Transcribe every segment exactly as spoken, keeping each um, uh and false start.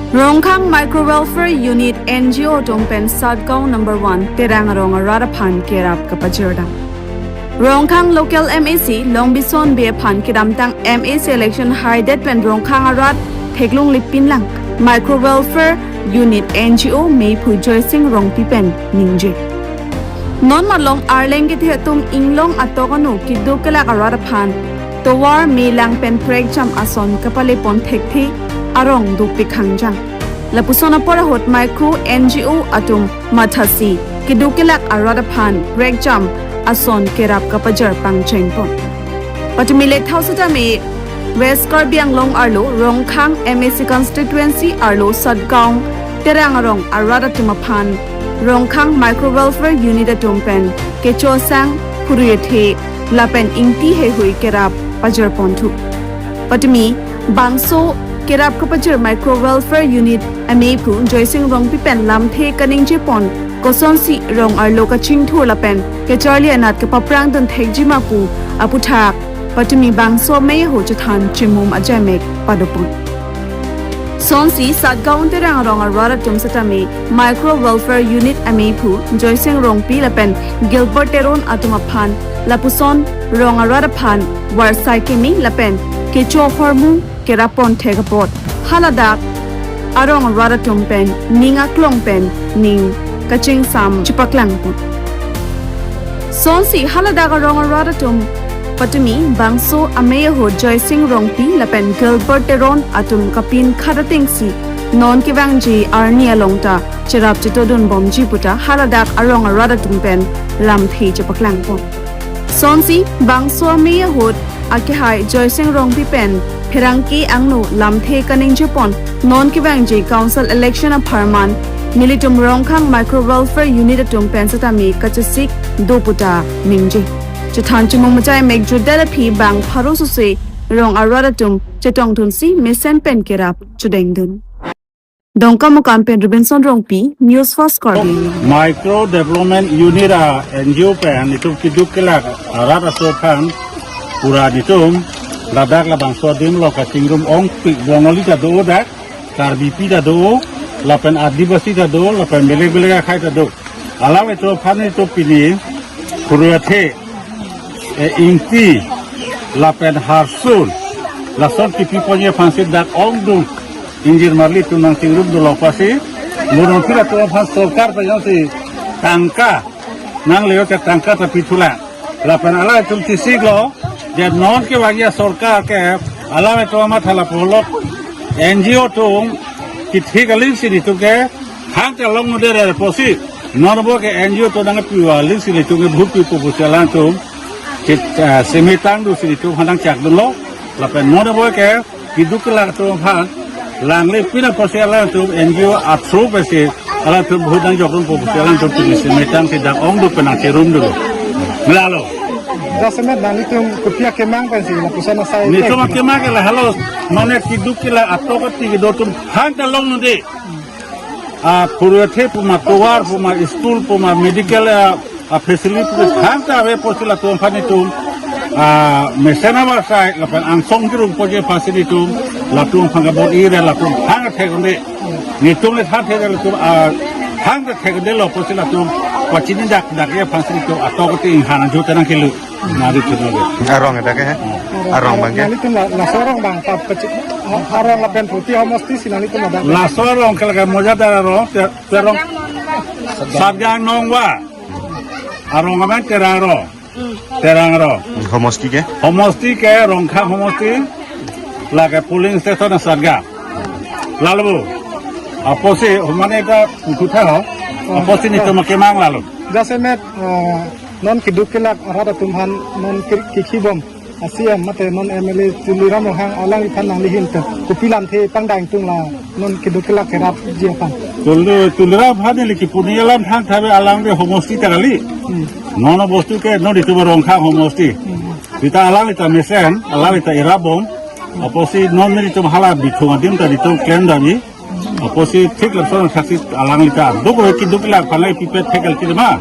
Rongkhang Micro Welfare Unit N G O atum pen Satgaon number one Terang arong arat aphan kerap kapajirdam. Rongkhang local M A C Longbison Bey aphan kedamtang M A C election haidet pen Rongkhang arat theklongle pinlang Micro Welfare Unit N G O meiphu Joysing Rongpi pen ningje. Non malom arleng kethe atum inglong atok anu keduk kelak arat aphan tovar melang pen prekjam ason kapale pon thekthe arong dopik hangjang. Lapuson apor ahut Micro N G O atum mathasi keduk kelak arat aphan prekjam ason kerap kapajir pangcheng pon. Patumi le thau setame West Karbi Anglong arlo Rongkhang M A C constituency arlo Satgaon Terang arong arat atum aphan Rongkhang Micro Welfare Unit atum pen kecho sang, phurui athe lapen ingti heihui kerap pajir pon thu. Patumi bangso kerap kapajir Micro Welfare Unit ameiphu Joysing Rongpi pen lamthe kaningje pon, kosonsi rong arlo kachingthur lapen kacharli anat kapaprang dun thekji ma pu aputhak patumi bangso amei ahut chethan chimum ajaimek pado pon. Sonsi Satgaon Terang arong arat atum setame Micro Welfare Unit ameiphu Joysing Rongpi lapen Gilbert Teron atum aphan lapuson rong arat aphan varsai keme lapen kecho ahormu kerap pon thek apot haladak arong arat atum pen ning aklong pen ning kachingsam chepaklang pon. Sonsi haladak arong arat atum patumi bangso amei ahut Joysing Rongpi lapen Gilbert Teron atum kapin khadating si non kevangji arni along ta cherap chetodun bomji puta haladak arong arat atum pen lamthe chepaklang pon. Sonsi bangso amei ahut akehai Joysing Rongpi pen pherangke angno lamthe kaningje pon, non kevangji council election apharman nelitum Rongkhang Micro Welfare Unit atum pen setame kachesik do puta ningje. Chethan chimum ajaimek jutdet aphi bang pharo suse rong arat atum chetongdunsi mesen pen kerap chodengdun. Dongkamukam pen Robinson Rongpi, News First Karbi. Micro Development Unit a N G O pen itum keduk kelak arat aso aphan pura itum ladak labangso adim lo kachingrum ongpik, Bongali ta do dak, Karbipi ta do, lapen Adivasi ta do, lapen belek belek akhai ta do. Alanglitum aphan itum pini phurui athe, e, ingti lapen harsun lason kipi ponji aphansi dak ongdung ingjir marli itum nangchingrum dolo pusi, murung phira atum aphan sorkar pen jongsi tangka nangle-o ke tangka ta pithulang. Lapen alanglitum chesiklo, je non kevangji asorkar ke alanglitum amatha lapu lok N G O atum kithi kali si itum ke hang ta longdunde pusi, non bo ke N G O atum nangpiwa lisi itum ke bhut pipo pusi alanglitum ke, eh, semetang do si itum hanang chak dunlo. Lapen non bo ke keduk kelak atum aphan langle pin apotsi alanglitum N G O a-through pensi alanglitum bhut nangjokdunpo pusi alanglitum pini semetang si dak ongdung pen nangchingrum dolo. Melalo. Jasemet nanglitum kopi akemang pensi lapuson asai. Netum akemang ke lahelo, mane keduk kelak atok ati kedo atum hang ta longdunde. A, phurui athe puma, tovar puma, school puma, medical, a, a facility puma, hang ta ave pusi latum aphan itum, a, mesen avarsai lapen angsong kirung ponji aphansi itum latum aphan kabor-i re, latum hang ta thekunde. Netum le than thek latum, a, hang ta thekundelo pusi latum pachini dak dak aphansi itum atok ati inghan anju tenang kelu. Nari chunole. Arong dak ke, he? Arong abang ke? Nanglitum la, laso arong abang ta pachit. Arong lapen puti homosti si nanglitum ladak. Laso arong ke lake Mojadar arong, Te-, Terang. Satgaon Nongwa. Arong abang Terang arong. Terang arong. Homosti ke? Homosti ke Rongkhang homosti. Lake polling station Satgaon. Lalo. Apotsi, humane ta puthu tha ho. Apotsi netum akemang lalo. Jasemet, eh, non keduk kelak arat atum aphan non ki-, kikhibom a C E M mate non M L A Tuliram Ronghang alangphan nangli ahin pen kopi lamthe pangdang tung la non keduk kelak kerapji aphan. Tuli, Tuliram aphan neli kipuni alam thangtha ave, alangli homosti ta kali. Hmm. Non bostu ke non itum Rongkhang homosti. Hmm. Seta alangli ta mesen, alangli ta irabom. Apotsi non nelitum hala bithung adim ta itum klemdamji. Apotsi thik lason thaksi alangli ta. Duk keduk kelak aphan le pipet thek kali ma.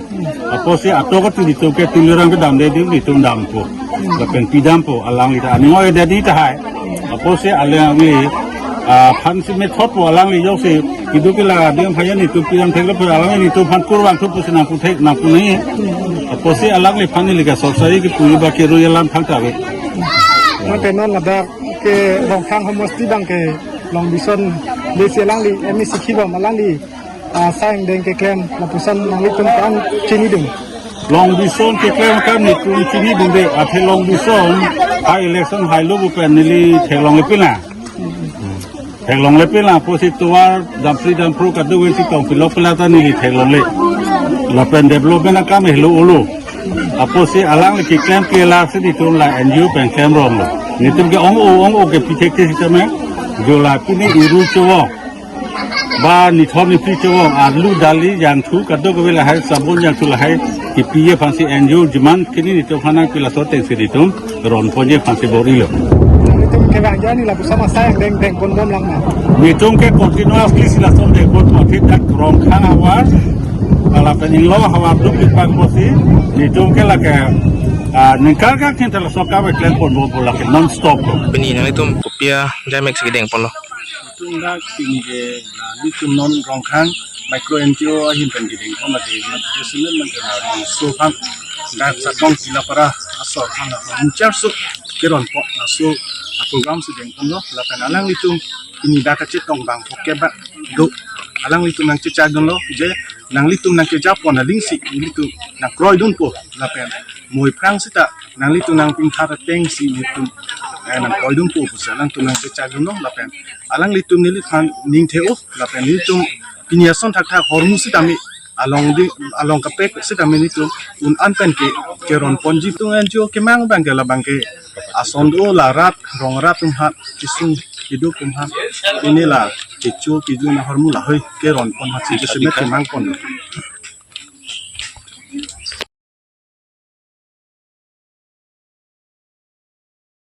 Apotsi atok ati itum ke Tuliram kedamde adim itum dampo. Lapen pidampo alangli ta. Aning oi dadi tahai. Apotsi alangli Aphan si methot po alangli joksi kedo ke la adim haya netum piyam theklo pe alangli netum aphan kurvangthu pusi nangputhek nangpunai. Apotsi alangliphan neli ke sorkari kepuji ba kerui alam thangta ave. Mate non ladak ke Rongkhang homosti abang ke Longbison desi alangli M A C kibom alangli, ah, asai angdeng keklem lapuson nanglitum kan chinidun. Longbison keklem akam netum chinidunde, athe Longbison ha election hailo pu pen neli theklongle pinlang. Theklongle pinlang, apotsi tovar dampri dampru kadokave si tong pilok pila ta neli theklongle. Lapen development akam helo olo. Apotsi alangli keklem ke lasi netum la N G O pen klemronglo. Netum ke ong-o ong-o ke pithekte sitame, jo la pini iru chowong ba nithom niphli chowong, alu dali jangthu kadokave lahai, sabun jangthu lahai, kepi aphansi N G O jiman kini netum aphan nangpi laso atengsi netum ronponji aphansi bor-ilo. Netum kevang jani lapuson asai angdeng dengponbom lang ma? Netum ke continuously si lason dengponpo, thik thak Rongkhang havar, lapen Inglong havar duk ipak apotsi netum ke lake, ah, ningkar kak thin ta laso akam klemponbompo lake non stop. Pini nanglitum kopi ajaimek si kedengponlo? Netum dak pini ke, ah, netum non Rongkhang micro N G O ahin pen kedengpon lake, na jesulen man ke na Rongso aphan, dak Satong Tilapara asor aphan, na in charge so keronpon laso program si dengponlo. Lapen alanglitum pini dak kachetong bang phokep ba do, alanglitum nangchechakdunlo je nanglitum nangkejapon aling si nelitum nangkroidunpo, lapen moi aphrang seta nanglitum nangpingthar atengsi nelitum, eh, nangkroidunpo pusi alangtum nangchechakdunlo. Lapen alanglitum neliphan ning the-o, lapen nelitum pini ason thakthak ahormu sitame along di, along kaprek sitame nelitum un-an pen ke keronponji. Netum N G O kemang abang ke labang ke ason do, la rat, rong rat atum aphan, kesung kedo atum aphan, pini la kecho kejun ahormu lahei keronpon aphansi jesulen kemangpon.